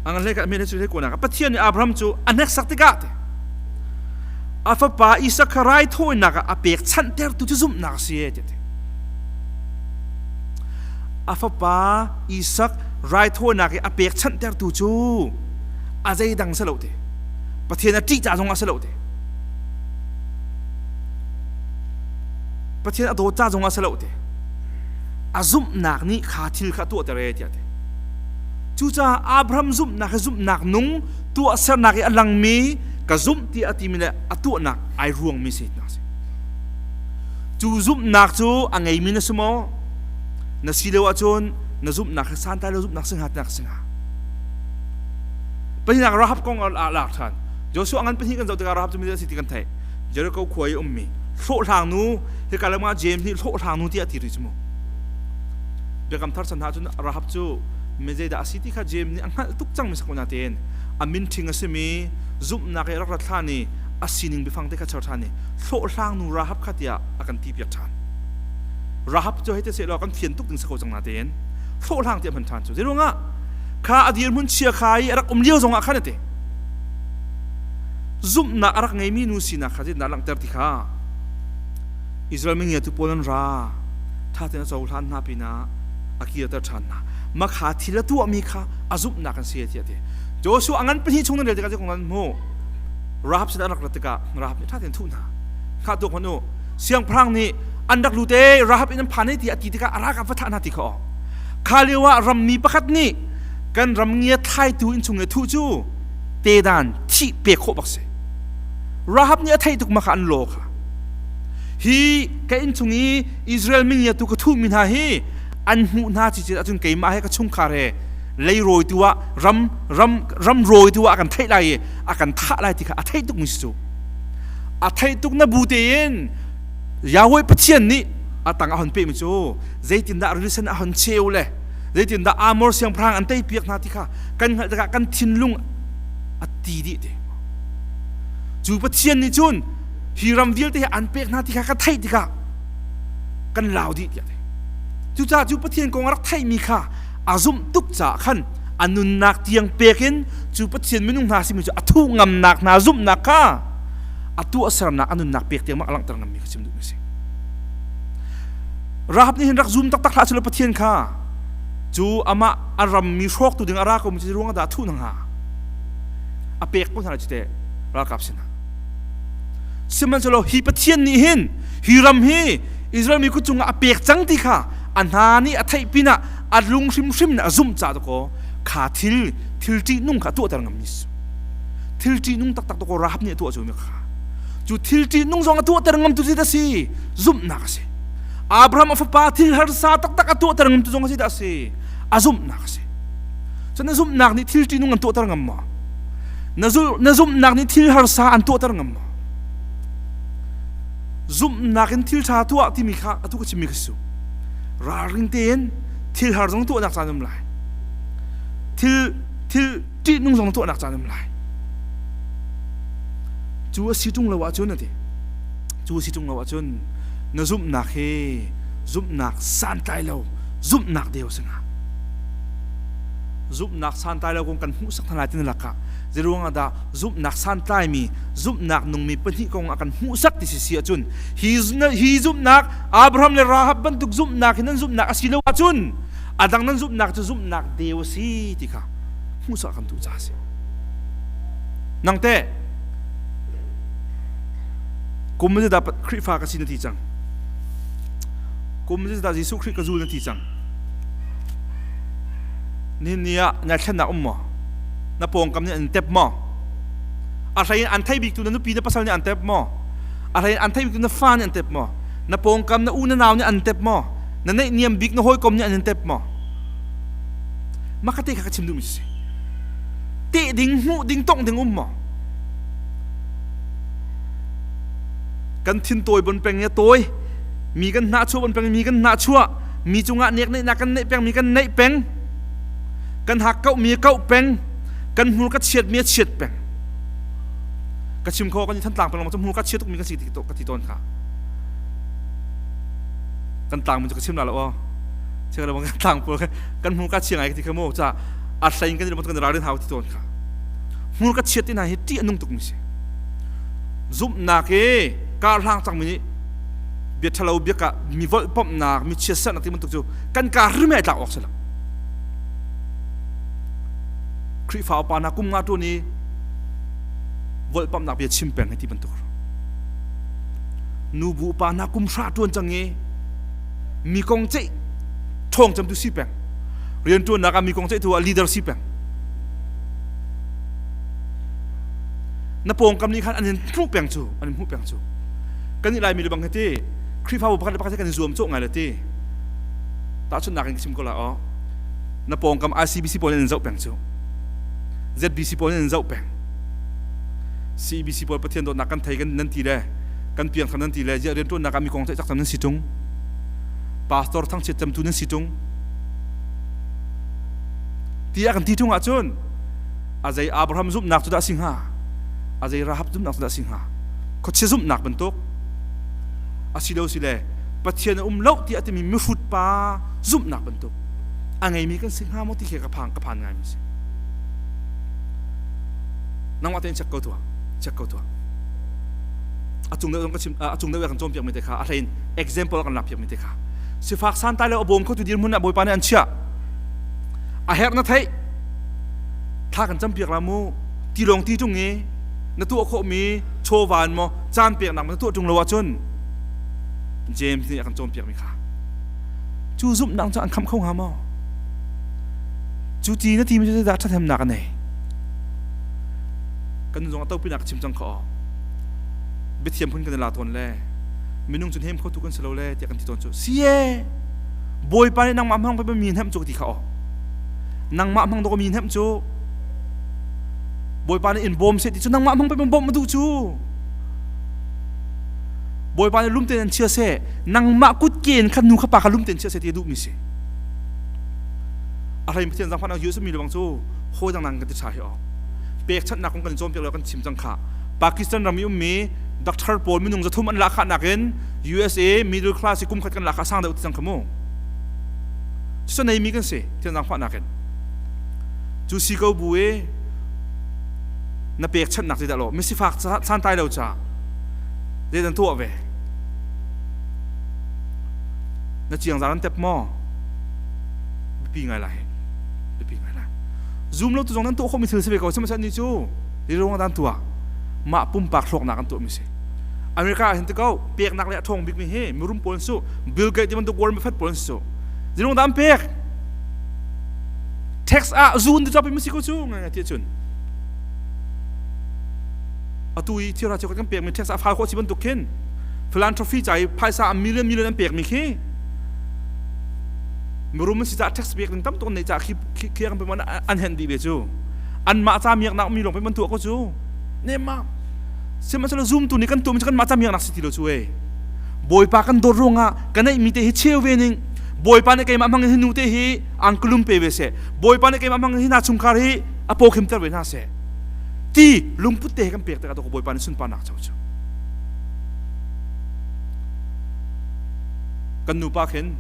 angan hlei ka hlei hlei kuanak ah Pathian nih Abraham cu a hneksak tikah te a fapa Isak kha raithawinak ah a pek chanhtertu cu zumhnak a si e ti a fapa Isak raithawinak i a pek chanhtertu cu a zeidang si lo te Pathian a ṭih ca zong ah si lo te Pathian a dawt ca zong ah si lo te a zumhnak nih kha thil kha a tuahter e tiah ti. Cucaah Abraham zumhnak hi zumhnak nung tuahsernak i a langmi ka zumh tiah a timi le a tuahnak ai ruangmi si hna si. Cu zumhnak cu a ngeimi na si maw? Na si lo ahcun na zumhnak hi santlai lo zumhnak si hnga tinak si hnga. Pahnihnak Rahab kong ah lak ṭhan. Joshua ngan pahnih kan zoh tikah Rahab cu mi a si ti kan theih. Jericho khua i ummi hlawhhlang nu hika lam ah James nih hlawhhlang nu tiah a ti rih cu mu. Biakam thar chan hna cun Rahab cu mi zeidah a si ti kha James nih a hngalh tuk cangmi si ko natein a min ṭhing a simi zumhnak i rak rat hlan i a sining biafang te kha char ṭhan i hlawhhlang nu Rahab kha tiah a kan ti piak ṭhan. Rahab cu hei te seh law kan fian tuk ding si ko cang natein hlawhhlang tiah hman ṭhan cu zeiruangah kha a dirhmun chia kha i a rak um lio zongah khan a ti zumhnak a rak ngeimi nu sinak kha zeitindah langhter ti kha Israel mi ngiatu pawl an ra ṭha tein a cohlan hna pinah a kirter ṭhan hna makha thil a tuahmi kha a zumhnak an si tiah ti Joshua a ngan pahnih chung nan rel tikah kong an hmu Rahab sin an rak rat tikah Rahab nih ṭha tein thuh hna kha tuak hmanh u siangpahrang nih an rak lute Rahab in an phan ti a ti tikah a ralkap va thah hna ti kha kha lio ah rammi pakhat nih kan ram ngia thlaitu inn chung i thuh cu tedan thih pek khawh bak si Rahab nih a theih tuk ma kha an law kha hi ka inn chung i Israel mingia tu ka thuhmi hna hi an hmuh hna ci ahcun keimah he ka chungkhar he leirawi tu ah ram ram ram rawi tu ah a kan theih lai i a kan thah lai ti kha a theih tuk mi si cu a theih tuk na bu tein Yahweh Pathian nih a tang a hon pehmi cu zeitindah rilisan a hon cheu le zeitindah Amor siangpahrang an tei piak hna ti kha kan hngalh tikah kan thinlung a ti dih te cu Pathian nih cun hi ram vialte hi an pek hna ti kha ka theih tikah kan lau dih tiah cucaah cu Pathian kong a rak theihmi kha a zumh tuk caah khan a nunnak tiang pek in cu Pathian minung hna simi cu a thuh ngamnak hna zumhnak kha a tuahsernak a nunnak pek tiang a langhter ngammi kha chim duhmi a si Rahab nih hin rak zum taktak hlah selaw Pathian kha cu amah a rammi hrawktu ding a ra ko mi cu ruang dah a thuh hna hnga a pek ko hna lai cu teh ralkap sinah sihmanhsehlaw hi Pathian nih hin hi ram hi Israel mi kut cungah a pek cang ti kha a hna nih a theih pinah a lung hrimhrim in a zumh caah dakaw kha thil thil ṭihnung kha a tuahter ngammi thil ṭihnung taktak dakaw Rahab nih a tuah cu mi kha cu thil ṭihnung zong a tuahter ngamtu cu a si zumhnak a si Abraham a fapa thil harsa taktak a tuahter ngamtu zong a si dah a si a zumhnak a si cun na zumhnak nih thil ṭihnung an tuahter ngam maw na zumhnak nih thil harsa an tuahter ngam maw zumhnak in thil ṭha tuah timi kha atu ka chimmi kha su ralring tein thil har zong tuahnak caan um lai thil thil ṭihnung zong tuahnak caan um lai cu a si ṭung lo ahcun a ti cu si ṭung lo ahcun na zumhnak hi zumhnak santlai lo zumhnak deu si hnga zumhnak santlai lo kong kan hmuhsak hna lai ti lakah zeiruang ah dah zumhnak santlaimi zumhnak nungmi pahnih kong a kan hmuhsak ti si si ahcun hi hi zumhnak Abraham le Rahab bantuk zumhnak hi nan zumhnak a si lo ahcun a dang nan zumhnak cu zumhnak deu a si ti kha hmuhsak kan duh caah a si nang teh Kum dah Khrihfa ka si na ti cang? Kum dah Jesuh Khrih ka zul na ti cang? Nihin ni ah nai thlennak um maw? Na pawngkam nih an tep maw? A hlei in an thei biktu na nupi na pasal nih an tep maw? A hlei in an thei biktu na fa nih an tep maw? Na pawngkam na u na nau nih an tep maw? Na neihniam bik na hawikom nih an in tep maw? Makate kha ka chim duhmi si. Teh ding, hmuh ding, tongh ding um maw? Kan thin tawi bon peng ya tawi. Mi kan hnah chuah bon peng mi kan hnah chuah. Mi cungah nek neih nak kan neih peng mi kan neih peng. Kan hak kauh mi kauh peng. Kan hmur ka chiat mi a chiat peng. Ka chim kho kan i thantlang peng lawng cu hmur ka chiat tuk mi kan si ti ka ti tawn kha. Kan tlang mun cu ka chim la lo aw. Chek lo kan tlang pawl kan hmur ka chia ngai ka ti kha mu ca a hlei kan i kan ralrin hau ti tawn kha. Hmur ka chiat ti hna hi ṭih a nung tuk mi si. Zumhnak i kar hlang cang mi nih bia ṭhalo bia ka mi volhpomhnak mi chiatserhnak ti bantuk cu kan kaa hrim ai tlak awk si lo. Khrihfa upa hna kum nga ṭuan i volhpamhnak bia chim peng hi ti bantuk. Nubu upa hna kum hra ṭuan cang i mi kong ceih ṭhawng cemtu si peng. Rianṭuannak ah mi kong ceihtu ah leader si peng. Na pawngkam nih khan an in hmuh peng cu, an in hmuh peng cu. Kan nih Laimi le bang hi ti Khrihfabu pakhat le pakhat hi kan i zuam cawh ngai le ti. Tahchunhnak in ka chim ko lai aw. Na pawngkam ICBC pawl nih an in zoh peng cu. ZBC pawl nih an in zoh peng. CBC pawl Pathian dawtnak kan thei kan nan ti le kan piangthar nan ti le ziah rianṭuannak ah mi kong ceih cakcam nan si ṭung. Pastor thangchiat camtu nan si ṭung. Ti a kan ti ṭung ahcun a zei Abraham zumhnak cu dah si hnga? A zei Rahab zumhnak cu dah si hnga? Khuachia zumhnak bantuk a si lo si le Pathian a um lo tiah timi mihrut pa zumhnak bantuk a ngeimi kan si hnga maw ti khi ka phang ka phan ngaimi si. Nangmah tein check ko tuah, check ko tuah. A cung deuh ka chim a cung deuh kan cawnpiak mi te kha a hlein example kan lak piak mi te kha. Sifak santai le a bawm kho tu dirhmun ah Bawipa nih an chiah. A herh na theih. Thla kan campiak la mu. Ti lawng ti tung i na tuah khawh mi chawva in maw caan peknak na tuah ṭung lo ahcun James nih a kan cawnpiak mi kha cu zumhnak cu an khamh kho hnga maw? Cu ti na ti mi cu zeidah ṭhathnemnak a nei? Kan zong a topinak ka chim cang kha aw. Biathiam phun kan i la tawn le minung cu hnem kho tu kan si lo le tiah kan ti tawn cu si e Bawipa nih nangmah hmang pe mi hnemh cu ka ti kha aw. Nangmah hmang dawk mi hnemh cu Bawipa nih in bawm seh ti cu nangmah hmang pe bawmh a duh cu. Bawipa nih lumten an chia seh nangmah kutke in khan nu kha pa kha lumten chia seh ti a duhmi si. A hlei Pathian zangfahnak US mi lebang cu hawi dang nang kan ti tha hi aw. Pekchanhnak kong kan cawnpiak lo kan chim cang kha. Pakistan ram i ummi doctor pawl minung zathum an lahkhah nakin USA middle class i kum khat kan lahkhah sang deuh ti cang kha mu. Cucu nei mi kan si Pathian zangfahnak in. Cu si ko bu i na pekchanhnak ti dah lo misifak santlai lo ca zei dan tuah ve na chiang zar an tep maw biapi ngai lai biapi ngai lai zoom lo tu zong nan tuah khawhmi thil si ve ko sihmanhsehlaw ni cu riruang dan tuah mah pumpak hlawknak an tuahmi si America ah hin ti ko peknak le a ṭhawng bikmi hi mirum pawl su Bill Gates ti bantuk Warren Buffett pawl su zirung dan pek tax ah zun ti chop mi si ko cu ngai ti cun atu i thil ra kan pekmi tax a fal khawh si bantuk khin philanthropy ca i phaisa a million million an pekmi khi mirum an si caah tax pek ding tam tuk an neih caah khi khi kan pe an hen dih ve cu anmah ca miaknak mi lawng pe man tuah ko cu nem ma sihmanhsehlaw zumtu nih kan tuahmi cu kanmah ca miaknak si ti lo cu e Bawipa kan dawt ruangah ka neihmi te hi cheu ve ning Bawipa nih keimah hmang in hi nu te hi angkulum pe ve seh Bawipa nih keimah hmang in hi hna chungkhar hi a pawkhimter ve hna seh ti lungput te he kan pek tikah Bawipa nih sunparnak co cu kan nupa khin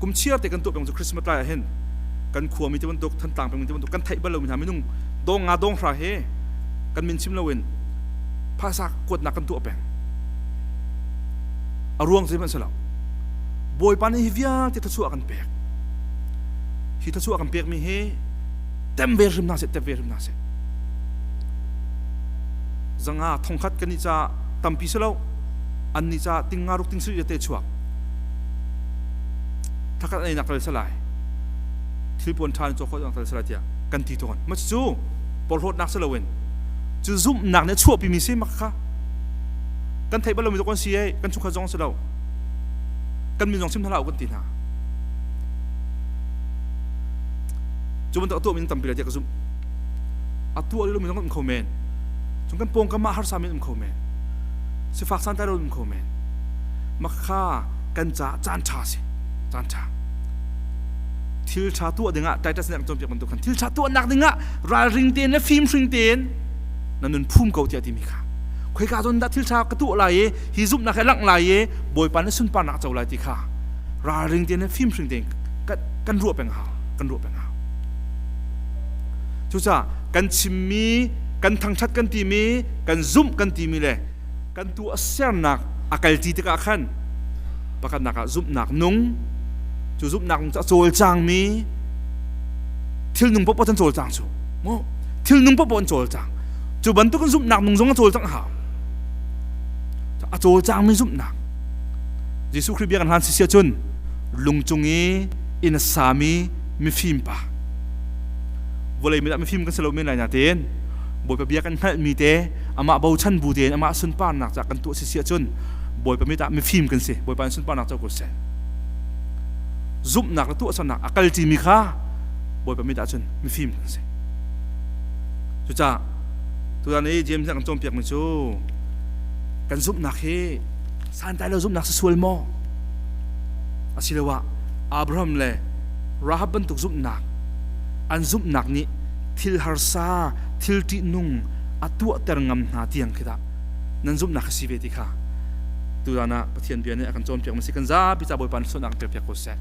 kum chiar te kan tuah peng cu Christmas lai ah hin kan khua mi te bantuk Thantlang peng mi te bantuk kan theih bal lo mi hna minung dong nga dong hra he kan min chim loin phaisa kuatnak kan tuah peng a ruang zei hmanh si lo Bawipa nih hi vialte thluachuah kan pek hi thluachuah kan pekmi hi tem ve hrim hna seh tem ve hrim hna seh zanga thongkhat kan nih ca tampi si lo an nih ca ting nga ruk ting sri te chuak thakhat an nak tal salai thil puan tha cho kho tal salai tiah kan ti tawn ma cu porhlawtnak si loin cu zumhnak nih chuahpi mi si mak kha kan theih bal lomi kan si ei kan chungkhat zong si lo kan min zong sim hna kan ti hna. Cu bantuk a tuahmi tampi lai tiah ka zumh. A tuah lomi zong kan um kho men. Cun kan pawngkam ah harsa men um kho men. Sifak santlai lo um kho men. Makha kan caah caan ṭha si. Caan ṭha. Thil ṭha tuah dingah Titus nih a kan cawnpiak bantuk khan thil ṭha tuahnak dingah ralring tein le fimhring tein na nun phum ko tiah timi kha khoika zawn dah thil ṭha ka tuah lai i hi zumhnak he langh lai i Bawipa nih sunparnak co lai ti kha ralring tein le fimhring tein kan ruah peng hau kan ruah peng hau. Cucaah kan chimmi, kan thangṭhat kan timi, kan zumh kan timi le kan tuahsernak a kalṭi tikah khan pakhatnak ah zumhnak nung, cu zumhnak nung cu a cawlcangmi thil nung paohpaoh an cawlcang cu mu thil nung paohpaoh an cawlcang. Cu bantukin zumhnak nung zong a cawlcangh hau. A cawlcangmi zumhnak. Jesuh Khrih bia kan hlan si sia cun lung cung i inn a sami mifim pa vawlei mi dah mifim kan si lo men lai natein Bawipa bia kan hngalhmi te amah bochan bu tein amah sunparnak ca kan tuah si si ahcun Bawipa mit ah mifim kan si. Bawipa in sunparnak co ko seh. Zumhnak le tuahsernak a kal ṭimi kha Bawipa mit ahcun mifim kan si. Cucaah tutan i James nih a kan cawnpiakmi cu kan zumhnak hi santlai lo zumhnak si sual maw asiloah Abraham le Rahab bantuk zumhnak, an zumhnak nih thil harsa, thil ṭihnung a tuahter ngam hna tiang khi dah nan zumhnak a si ve ti kha tuzan ah Pathian bia nih a kan cawnpiak ma si. Kan zapi ca Bawipa nih sualnak kan pekpiak ko seh.